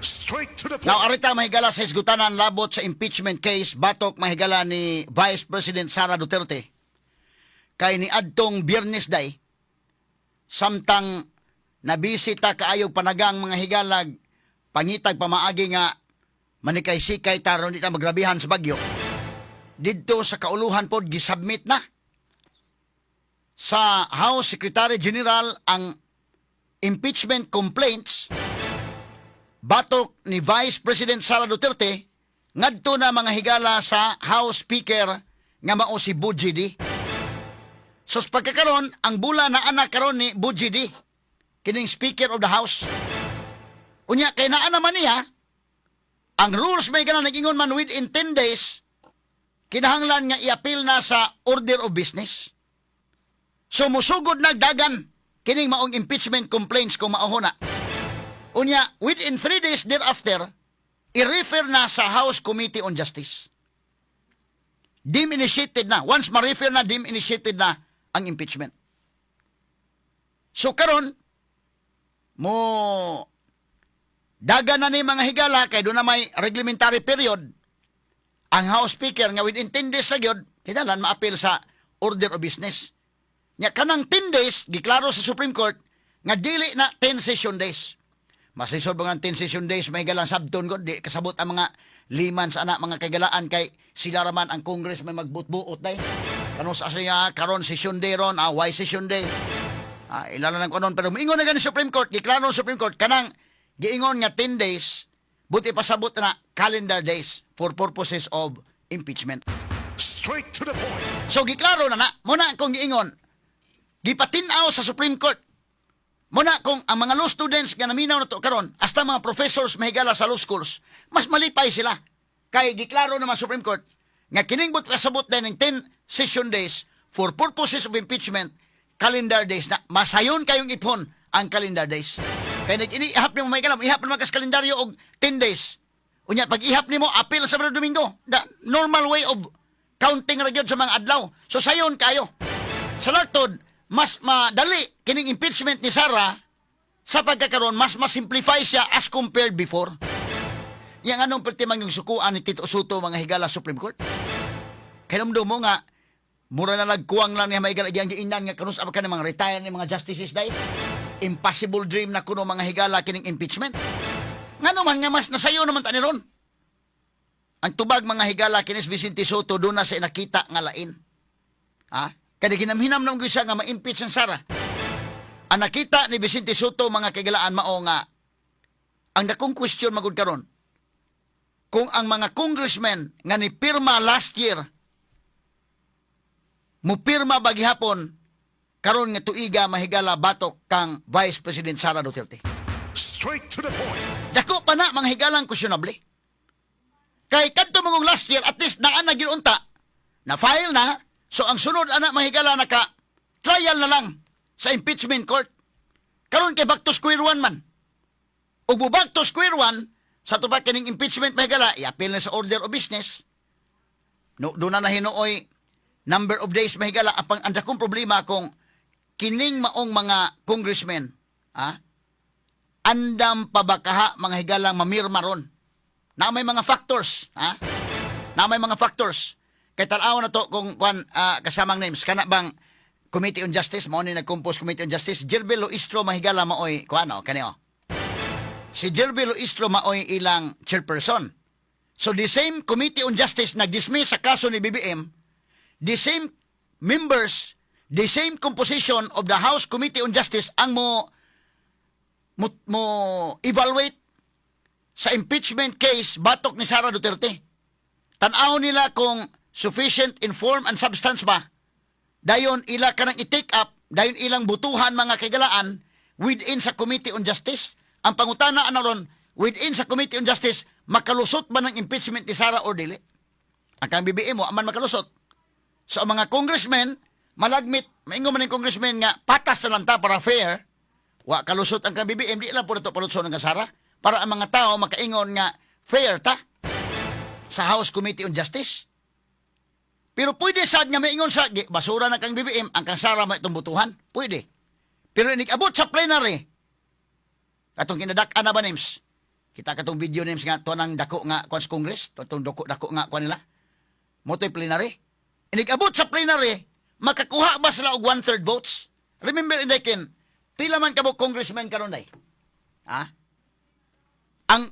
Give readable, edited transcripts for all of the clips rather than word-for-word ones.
Straight to the point. Now, arita, mahigala, sa hisgutanan labot sa impeachment case batok, mahigala, ni Vice President Sara Duterte. Kay ni adtong Biyernes day, samtang nabisita kaayo panagang, mga higalag, pangitag pamaagi nga manikay-sikay ta ron di ta magrabihan sa bagyo. Didto sa kauluhan pod, gisubmit na sa House Secretary General ang impeachment complaints batok ni Vice President Sara Duterte ngadto na, mga higala, sa House Speaker nga mao si Bojie Dy. So sa pagkakaron, ang bula na anak karon ni Bojie Dy, kining Speaker of the House. Unya kay naa naman niya ang rules may galang nag-ingon man within 10 days kinahanglan nga i-appeal na sa order of business. So musugod nagdagan kining maong impeachment complaints kung mao na. Unya, within 3 days thereafter, i-refer na sa House Committee on Justice. Deem initiated na. Once ma-refer na, deem initiated na ang impeachment. So karon mo dagan na ni, mga higala, kay doon na may reglementary period ang House Speaker nga within 10 days na gyud kinahanglan ma-appeal sa order of business. Nya kanang 10 days giklaro sa Supreme Court nga dili na 10 session days. Mas lisod ba nga 10 session days, may galang sabton ko, di kasabot ang mga liman sa anak, mga kagalaan, kay sila raman ang Congress may magbuot-buot day. Kano sa siya karon session day ron, why session day? Ilala lang ko nun. Pero moingon na gani Supreme Court, giklaro sa Supreme Court, kanang giingon nga 10 days, buti pasabot na calendar days for purposes of impeachment. Straight to the point. So giklaro na na, muna kung giingon, gipatin-aw sa Supreme Court. Muna kung ang mga law students nga naminaw na to karon, hasta mga professors, mahigala, sa law schools, mas malipay sila. Kay giklaro naman Supreme Court nga kining but kasabot din ng 10 session days for purposes of impeachment, calendar days na masayon kayong ipon ang calendar days. Kay nag ihap nimo, may kalam, ihap naman kas kalendaryo og 10 days. Unya pag ihap nimo, apil sa Domingo. The normal way of counting ra gyud sa mga adlaw. So sayon kayo. Sa laktod, mas madali kining impeachment ni Sara sa pagkakaroon, mas ma-simplify siya as compared before. Yang anong pertimang yung sukuan ni Tito Sotto, mga higala, Supreme Court? Kaya mo nga, mura na nagkuwang lang niya may higala, yang giinan nga kanus ka ng mga retire ni mga justices dahil. Impossible dream na kuno, mga higala, kining impeachment. Nga naman nga mas nasayo naman ta ni ron. Ang tubag, mga higala, kinis Vicente Sotto doon na sa nakita nga lain. Ha? Kaya ginamhinam naman ko siya nga ma-impeach ang Sara. Ang nakita ni Vicente Sotto, mga kagalaan, mao nga ang dakong question magud karon kung ang mga congressmen nga ni pirma last year mo pirma ba gihapon karon nga tuiga, mahigala, batok kang Vice President Sara Duterte. Straight to the point. Dako pa na, mga higalang, questionable. Kay kadto mong last year, at least naa na gyud unta. Na file na, so ang sunod ana, mahigala, naka trial na lang sa impeachment court. Karon kay back to square one man. Ug mo back to square one sa tubag kining impeachment, mahigala, i-appeal na sa order of business. No, doon na hinuoy number of days, mahigala. Ang dakong problema kung kining maong mga congressmen, andam pa ba kaha, mga higalang, mamirma ron? Na may mga factors, ha? Na may mga factors. Kay tanaw na to kung kuan kasamang names kana bang Committee on Justice mao ni nag-compose Committee on Justice. Gerville Luistro, mahigala, maoy kuan oh, kani oh. Si Gerville Luistro maoy ilang chairperson. So the same Committee on Justice nag-dismiss sa kaso ni BBM, the same members, the same composition of the House Committee on Justice ang mo evaluate sa impeachment case batok ni Sara Duterte. Tan-aw nila kung sufficient in form and substance ba. Dayon ila kanang i-take up, dayon ilang butuhan, mga kagalaan, within sa Committee on Justice. Ang pangutana ana ron, within sa Committee on Justice, makalusot ba ng impeachment ni Sara or dili? Ang kang BBM mo, aman makalusot. So ang mga congressmen, malagmit, maingon man ng congressman nga patas na lang ta para fair, wa kalusot ang kang BBM, di lang po na ito palutson ng Sara para ang mga tao makaingon nga fair ta sa House Committee on Justice. Pero pwede sad nga maingon sa basura na kang BBM, ang kang Sara may itong butuhan. Pwede. Pero inig abot sa plenary, atong kinadak-an na ba names, Kita katong video names nga tuwa ng dako nga kuan sa Congress, tuwa dako dako nga kuan nila. Motoy plenary. Inig-abot sa plenary, makakuha ba sila og one-third votes? Remember, Indekin, pila man kamo congressman karon day? Ha? Ang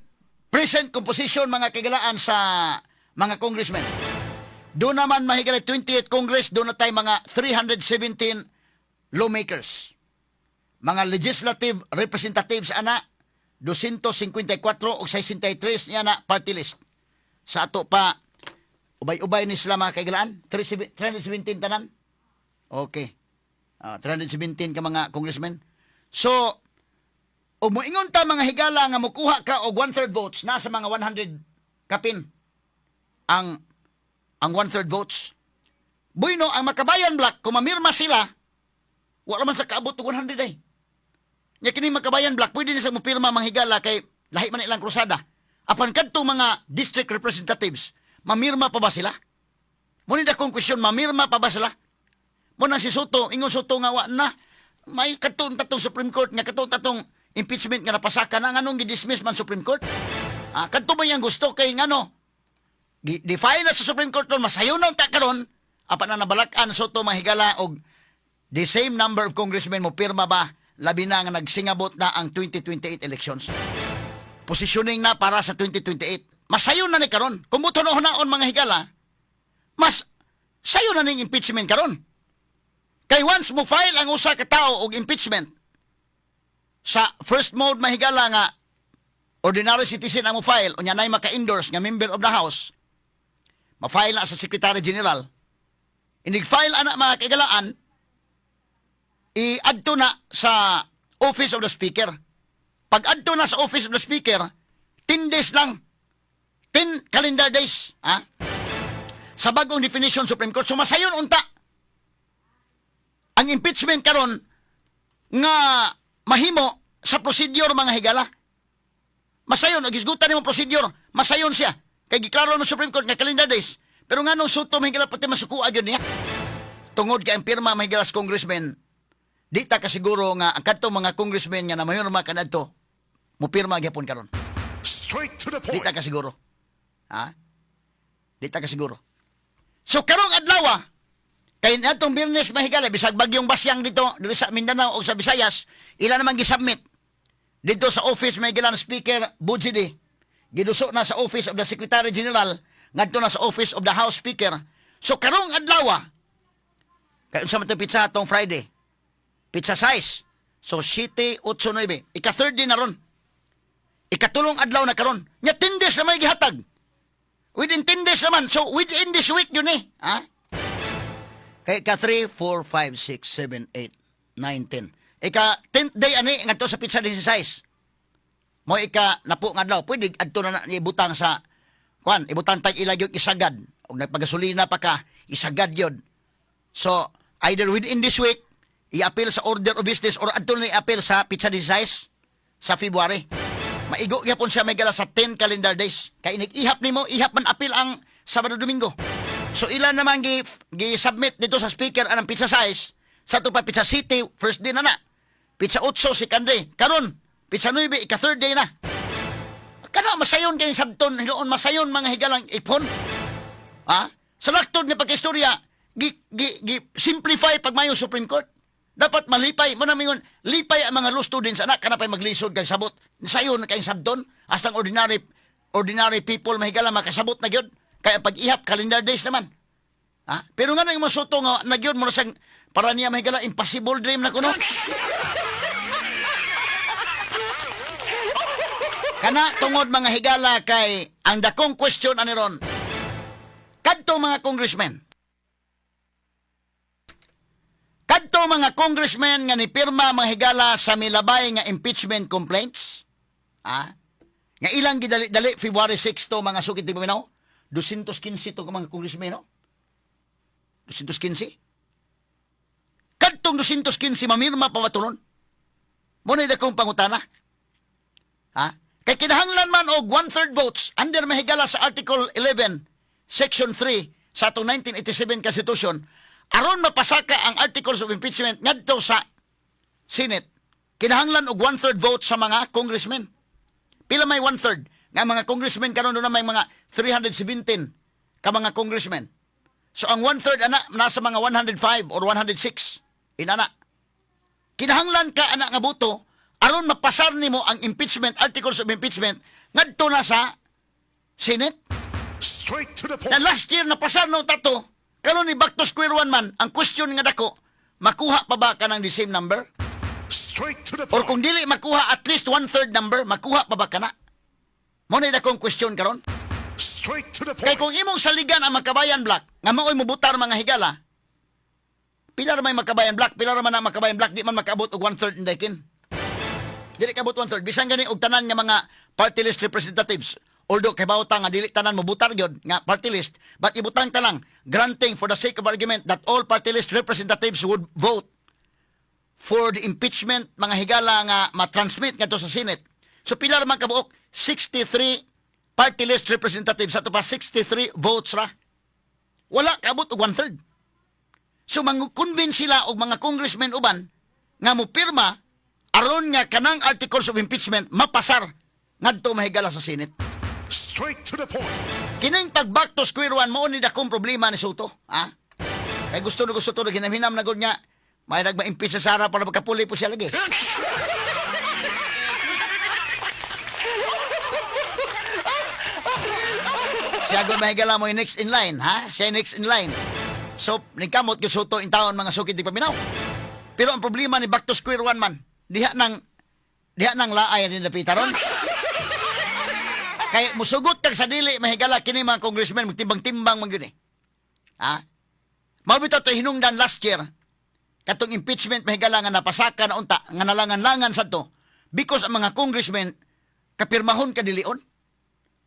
present composition, mga kahigalaan, sa mga congressmen. Doon naman mahigala 28 Congress, doon na tayo mga 317 lawmakers. Mga legislative representatives ana 254 o 63 niya na party list. Sa ato pa ubay-ubay ni sila, mga kahigalaan, 317 tanan. Okay. 317 ka mga congressmen. So, o moingon ta, mga higala, nga mukuha ka og one-third votes, nasa mga 100 kapin ang one-third votes. Bueno, ang Makabayan Bloc, kung mamirma sila, wala man sa kaabot og 100 ay. Nya kini Makabayan Bloc, pwede na sa mupirma, mga higala, kay lahi man ilang krusada. Apan kadtong mga district representatives, mamirma pa ba sila? Mao ni akong question, mamirma pa ba sila? Mo nang si Sotto, ingon Sotto nga wa na may katong tatong Supreme Court nga katong tatong impeachment nga napasaka na, nganong gi-dismiss man Supreme Court? Ah, kadto ba yang gusto kay ngano? Defy na sa Supreme Court ron, masayo na unta karon, apan na nabalak-an Sotto, mahigala, og the same number of congressmen mo pirma ba, labi na nga nagsingabot na ang 2028 elections. Positioning na para sa 2028. Masayo na ni karon. Kung muto naon, mga higala, mas sayo na ning impeachment karon. Kay once mo file ang usa ka tawo og impeachment sa first mode, mahigala, nga ordinary citizen ang mo file, unya nay maka-endorse nga member of the House, ma-file na sa Secretary General. Inig file ana, mga kaigalaan, i-adto na sa Office of the Speaker. Pag adto na sa Office of the Speaker, 10 days lang. 10 calendar days. Ha? Sa bagong definition Supreme Court, sumasayon unta ang impeachment karon nga mahimo sa procedure, mga higala. Masayon, gisgutan nimo procedure, masayon siya. Kay giklaro ng Supreme Court nga calendar days. Pero nganong Sotto, mahigala, pati masuko gyud niya? Tungod kay ang pirma, mahigala, sa congressman, di ta kasiguro nga ang kadtong mga congressmen nga namayurma kanadto mo pirma gyapon karon. Straight to the Di point. ta kasiguro. Ha? Di ta kasiguro. So karong adlaw, kay natong Biyernes, mahigala, bisag bagyong Basyang dito dito sa Mindanao o sa Visayas, ila naman gisubmit dito sa office, mahigala, ng Speaker Bojie Dy. Giduso na sa Office of the Secretary General ngadto na sa Office of the House Speaker. So karong adlaw, kay unsa man tong petsa atong Friday? Petsa 6. So 7, 8, 9. Ika third day na ron. Ikatulong adlaw na karon. Nya 10 days na may gihatag. Within 10 days naman. So within this week yun eh. Ha? Kay ika 3, 4, 5, 6, 7, 8, 9, 10. Ika 10th day ani ngadto sa petsa 16. Mo ika napo nga adlaw. Pwede adto na ibutang sa kuan, ibutang tag ila gyud isagad. Og nagpagasolina pa ka, isagad gyud. So, either within this week, i-appeal sa order of business or adto na i-appeal sa petsa 16 sa February. Maigo gyapon siya may gala sa 10 calendar days. Kay inig ihap nimo, ihap man appeal ang Sabado, Domingo. So ilan naman gi submit dito sa speaker anang petsa 6, sa ato pa petsa 7, first day na na. Petsa 8, second day. Karon, petsa 9, ika third day na. Kana masayon kay sabton, hinuon masayon, mga higalang ipon. Ha? Sa laktod nga pagkistorya, gi, gi, gi simplify pagmayo Supreme Court. Dapat malipay mo na mingon, lipay ang mga law students anak kana pay maglisod kay sabot. Sayon na kay sabton, hastang ordinary ordinary people, mahigala, makasabot na gyud. Kaya pag-ihap calendar days naman. Ha? Pero nga nang Sotto nga na gyud mo na siyang para niya, mahigala, impossible dream na kuno. Kana tungod, mga higala, kay ang dakong question ani ron. Kadto mga congressmen nga nipirma, mga higala, sa milabay nga impeachment complaints, nga ilang gidali-dali February 6 to, mga sukit di paminaw, 215 to ka mga congressmen, no? 215. Kadtong 215, mamirma pa ba to? Mo na akong pangutana. Ha? Kay kinahanglan man og one-third votes under, mahigala, sa Article 11, Section 3 sa atong 1987 Constitution aron mapasaka ang articles of impeachment ngadto sa Senate. Kinahanglan og one-third vote sa mga congressmen. Pila may one third nga mga congressmen karon, doon na may mga 317 ka mga congressmen. So ang one third ana nasa mga 105 or 106 inana. Kinahanglan ka ana nga boto aron mapasar nimo ang impeachment, articles of impeachment ngadto na sa Senate. Straight to the Na point. last year napasar no tato, karon ni back to square one man, ang question nga dako, makuha pa ba kanang the same number? Straight to the Or point. kung dili makuha at least one third number, makuha pa ba kana? Mo na dakong question karon. Straight to the Kay point. kung imong saligan ang Makabayan Bloc, nga maoy mobutar, mga higala, pila ra may Makabayan Bloc, pila ra man ang Makabayan Bloc, di man makaabot og one third indekin. Dili kaabot one third. Bisan gani og tanan nga mga party list representatives. Although kay ta nga dili tanan mobutar gyud nga party list, but ibutang ta lang, granting for the sake of argument that all party list representatives would vote for the impeachment, mga higala, nga ma-transmit ngadto sa Senate. So pila ra man kabuok? 63 party list representatives, ato pa 63 votes ra. Wala kaabot og one third. So mang-convince sila og mga congressmen uban nga mopirma aron nga kanang articles of impeachment mapasar ngadto, mahigala, sa Senate. Straight to the point. Kining pag back to square one mao ni dakong problema ni Sotto, ha? Kay gusto na gusto to, hinamhinam na gud nga may nagma-impeach sa Sara para magkapuli po siya lagi. Siya gud, mahigala, mo yung next in line, ha? Siya yung next in line. So, ningkamot gyud Sotto in taon, mga sukid di paminaw. Pero ang problema ni back to square one man, diha nang laay ni dapita ron. Kay musugot kag sa dili, mahigala, kini mga congressman magtimbang-timbang man gyud eh. Ha? Mao bitaw to hinungdan last year katong impeachment, mahigala, nga napasaka na unta nga nalangan-langan sadto because ang mga congressmen kapirmahon kadilion.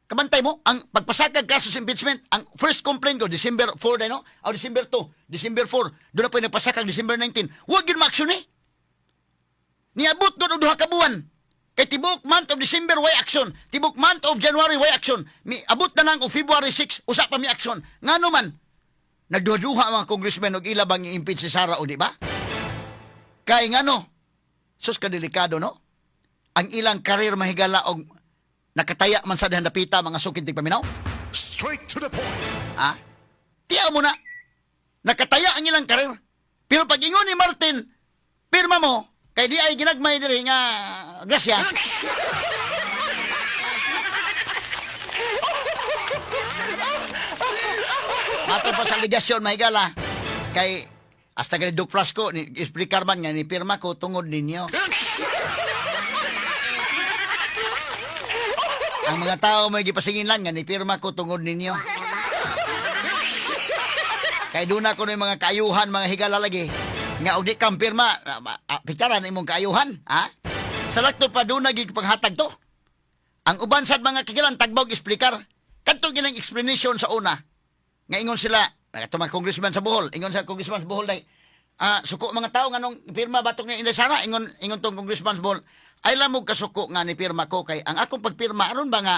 Kabantay mo, ang pagpasakag kaso sa impeachment, ang first complaint ko, December 4 na, no? O December 2, December 4, doon na po yung nagpasakag December 19. Huwag yun ma-action eh. Niabot doon og 2 ka buwan. Kay tibok month of December, way action. Tibok month of January, way action. Mi abot na lang og February 6, usa pa mi action. Ngano man? Nagduha-duha ang mga congressmen og ila bang i-impeach si Sara o di ba? Kay ngano? Sus, kadelikado, no? Ang ilang karir, mahigala, og nakataya man sa dapita, mga sukid tigpaminaw. Straight to the point. Ha? Tiyaw mo na. Nakataya ang ilang karir. Pero pag ingon ni Martin, pirma mo, kay di ay ginagmay diri nga grasya. Ato pa sa ligasyon, mahigala. Kay, hasta gani Duke Frasco, ni explicar man nga ni pirma ko tungod ninyo. Ang mga tao may gipasingin lang nga ni pirma ko tungod ninyo. Kay doon ako ng mga kaayuhan, mga higala lagi. Nga og di kang pirma, pitaran imong kaayuhan, ha? Sa lakto pa doon nagipanghatag to. Ang uban sad mga kigilan tagbog explicar. Kadto gilang explanation sa una. Nga ingon sila, ato mga congressman sa Bohol, ingon sa congressman sa Bohol day. Ah, suko mga tao nganong pirma batok ni Inday Sara, ingon ingon tong congressman sa Bohol. Ay lamog kasuko nga ni pirma ko kay ang akong pagpirma aron ba nga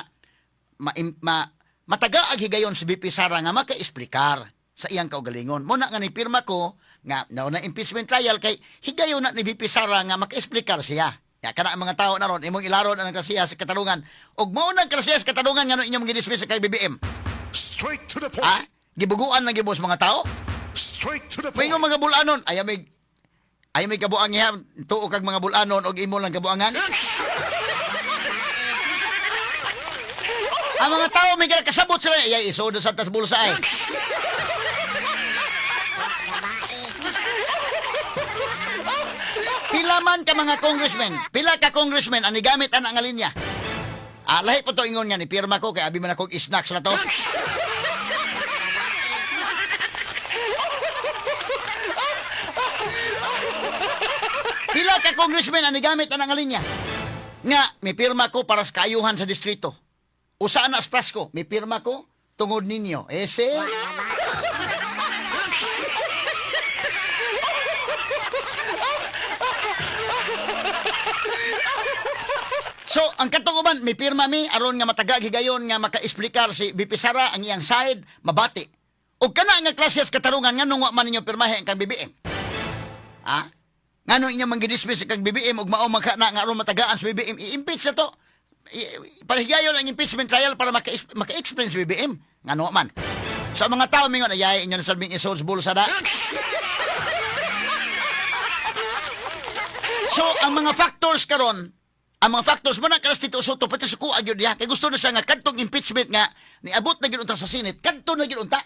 ma mataga ang higayon si VP Sara nga maka-explicar sa iyang kaugalingon. Muna nga ni pirma ko nga na impeachment trial kay higayon na ni VP Sara nga maka-explicar siya. Ya kana ang mga tao na ron imong ilaron ang klasiya sa katarungan. Ug mao nang klasiya sa katarungan ngano inyong gidismiss kay BBM. Straight to the point. Ha? Gibuguan na gibos mga tao. Straight to the point. May mga bulanon, ay may kabuang iha, tuo kag mga bulanon og imo lang kabuangan. Ang mga tao may kasabot sila, ay isod sa tas bulsa ay. Pila man ka mga congressmen, pila ka congressmen ang nigamit ana nga linya. Ah, lahi po to ingon nga ni pirma ko kay abi man akong snacks na to. Pila ka congressman ang nigamit ana nga linya? Nga, may pirma ko para sa kaayuhan sa distrito. Usa na sa Prasco, may pirma ko tungod ninyo. Ese? So, ang katong uban, may pirma mi aron nga matagag higayon nga maka-explicar si VP Sara ang iyang side, mabati. Og kana nga klase sa katarungan, nganong wa man ninyo pirmahe ang kang BBM? Ha? Ngano inyo man gidismiss kang BBM ug mao man ka na nga aron matagaan sa BBM, i-impeach na to. Pahigayon ang impeachment trial para maka-explain si BBM. Ngano man. Sa mga tao mingon, ayay inyo na sabing isods bulsa da. So, ang mga factors karon, ang mga factors mo na karas Tito Sotto, pati suko gyud niya. Kay gusto na siya nga kadtong impeachment nga niabot na gyud unta sa Senate, kadto na gyud unta.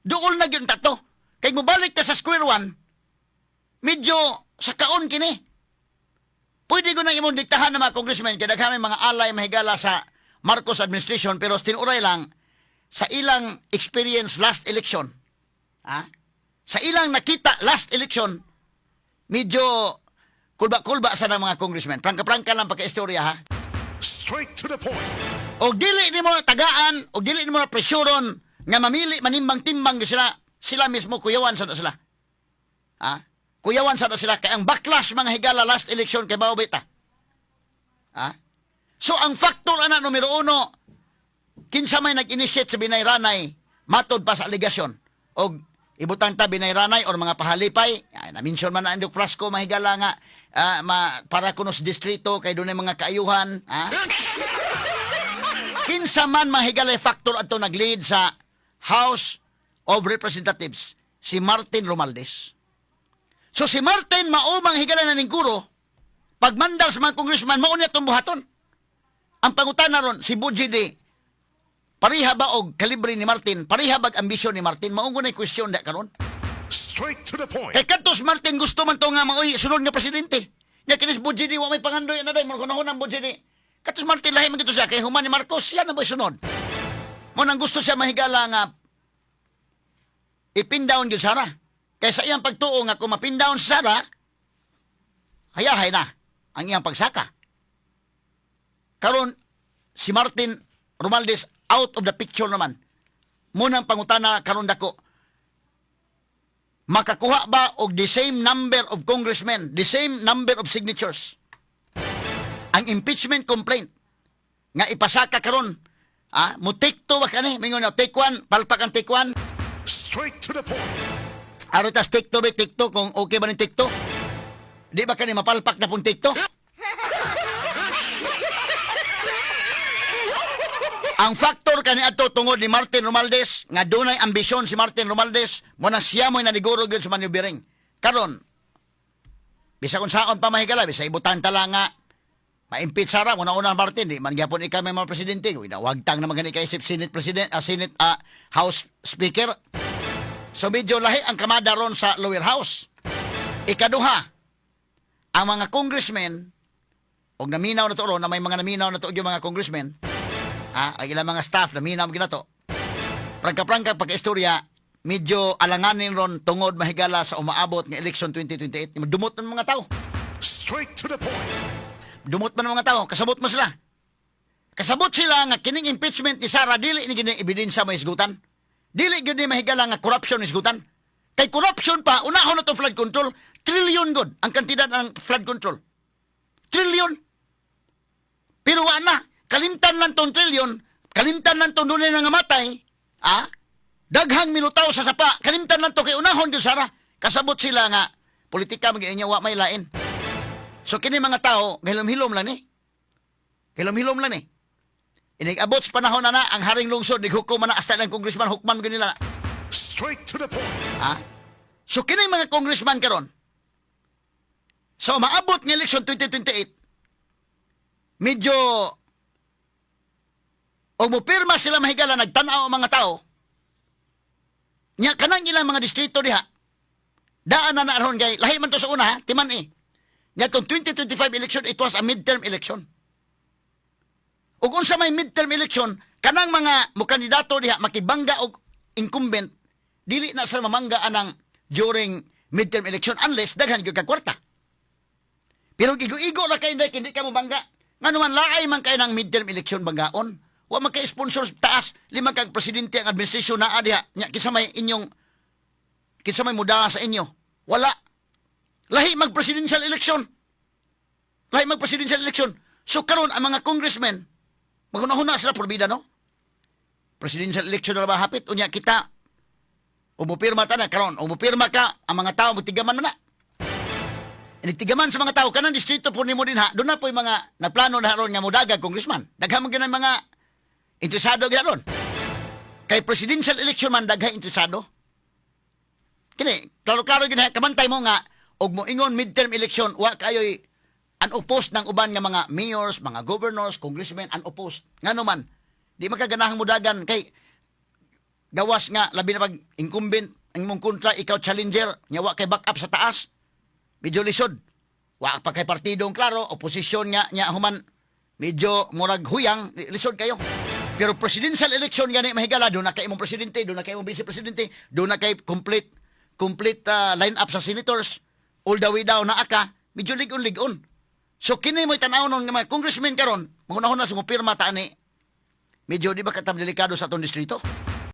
Duol na gyud unta to. Kay mobalik ta sa square one, medyo sa kaon kini. Pwede ko na imong diktahan ng mga congressmen kay daghan may mga alay mahigala sa Marcos administration, pero tinuray lang sa ilang experience last election. Ha? Sa ilang nakita last election, medyo kulba-kulba sa ng mga congressmen. Prangka-prangka lang pagka-istorya, ha. Straight to the point. Og dili nimo tagaan, og dili nimo na presyuron nga mamili manimbang-timbang gyud sila, sila mismo kuyawan sa na sila. Ha? Kuyawan sa na sila kay ang backlash, mga higala, last election kay bao bita. Ha? So ang factor ana numero uno, kinsa may nag-initiate sa binayranay matod pa sa alegasyon og ibutang ta binayranay or mga pahalipay ay, na-mention man na Andrew Frasco, mahigala, nga para kuno sa distrito kay dunay mga kaayuhan, ha? Kinsa man, mahigalay, factor adto nag-lead sa House of Representatives, si Martin Romualdez. So si Martin mao mang higala na ning guro pagmandal sa mga congressman, mao niya itong buhaton. Ang pangutana ron, si Bojie Dy, pareha ba og kalibre ni Martin? Pareha bag ambisyon ni Martin? Mao na question da karon. Straight to the point. Kay kadtos Martin gusto man to nga maoy sunod nga presidente. Nya kinis Bojie Dy wa may pangandoy na day mo kunahon ang Bojie Dy. Katos Martin lahi man gito siya kay human ni Marcos siya na ba sunod. Mo nang gusto siya, mahigala, nga ipin down gyud Sara. Kay sa iyang pagtuo nga kung mapin down si Sara, hayahay na ang iyang pagsaka. Karon si Martin Romualdez out of the picture naman. Munang pangutana karon dako, makakuha ba og the same number of congressmen, the same number of signatures ang impeachment complaint nga ipasaka karon? Ah, mo take two ba kani? Mingon na take one, palpak ang take one. Straight to the point. Aro tas take two ba, take two, kung okay ba ni take two? Di ba kani mapalpak na pong take two? Ang factor kani adto tungod ni Martin Romualdez nga dunay ambisyon si Martin Romualdez, mo na siya mo'y naniguro gyud sa maneuvering. Karon bisa kung saon pa, mahigala, bisa ibutang tala nga ma-impeach Sara mo na una Martin, di man gyapon ikaw may mga presidente. Uy, wagtang naman gani kay isip Senate President, Senate, House Speaker. So medyo lahi ang kamada ron sa lower house. Ikaduha, ang mga congressmen og naminaw na to ron na may mga naminaw na to yung mga congressmen, ha, ang ilang mga staff naminaw mo ginato. Prangka-prangka pagka-istorya, medyo alanganin ron tungod, mahigala, sa umaabot nga election 2028. Dumot ng mga tao. Straight to the point. Dumot man ng mga tao, kasabot mo sila. Kasabot sila nga kining impeachment ni Sara dili ni gini ebidensya mo isgutan. Dili gyud ni, mahigala, nga corruption isgutan. Kay corruption pa, unahon na to flood control, trillion god ang kantidad ng flood control. Trillion. Pero wa na, kalimtan lang tong trillion, kalimtan lang tong dunay nga matay, ah? Daghang milutaw sa sapa, kalimtan lang to kay unahon gyud Sara. Kasabot sila nga politika man gyud niya, wa may lain. So kini mga tao, gahilom-hilom lang ni. Hilom-hilom lang ni. Inig-abot sa panahon na na, ang haring lungsod, nighukom man na hasta ng congressman, hukman gyud nila na. Straight to the point. Ha? So kini mga congressman karon, so maabot ng election 2028, medyo o mupirma sila, mahigala, nagtan-aw ang mga tao nya kanang ilang mga distrito diha daan na na aron kay lahi man to sa una, ha, timan eh. Nya tong 2025 election, it was a midterm election. Ug unsa may midterm election, kanang mga mo kandidato diha makibangga og incumbent, dili na sila mamangga anang during midterm election unless daghan gyud kag kwarta. Pero igo-igo ra kay hindi ka mo bangga. Ngano man laay man kay ng midterm election banggaon. Wa man kay sponsors taas, lima kag presidente ang administrasyon naa diha. Nya kinsa may inyong kinsa may mudaa sa inyo? Wala. Lahi mag presidential election. Lahi mag presidential election. So karon ang mga congressmen maghuna-huna sila porbida, no? Presidential election na ba hapit unya kita umupirma ta na karon, umupirma ka, ang mga tao mutigaman man na. Inigtigaman sa mga tao kanang distrito po nimo din ha, doon na po yung mga nagplano na ron nga modaga congressman. Daghan man gyud ang mga interesado gyud ron. Kay presidential election man daghay interesado. Kini, klaro-klaro gyud ha, kabantay mo nga og moingon midterm election wa kayoy unopposed ng uban nga mga mayors, mga governors, congressmen unopposed. Ngano man, di makaganahang mudagan kay gawas nga labi na pag incumbent ang imong kontra, ikaw challenger nya wa kay backup sa taas, medyo lisod. Wa pa kay partidong klaro, oposisyon nga nya human medyo murag huyang, lisod kayo. Pero presidential election gani, mahigala, doon na kay imong presidente, doon na kay imong vice presidente, doon na kay complete complete line up sa senators, all the way down na aka, medyo ligon-ligon. So kini mo'y tan-aw nun nga mga congressman karon, mangunahon na sa pirma ta ani, medyo di ba katab delikado sa atong distrito?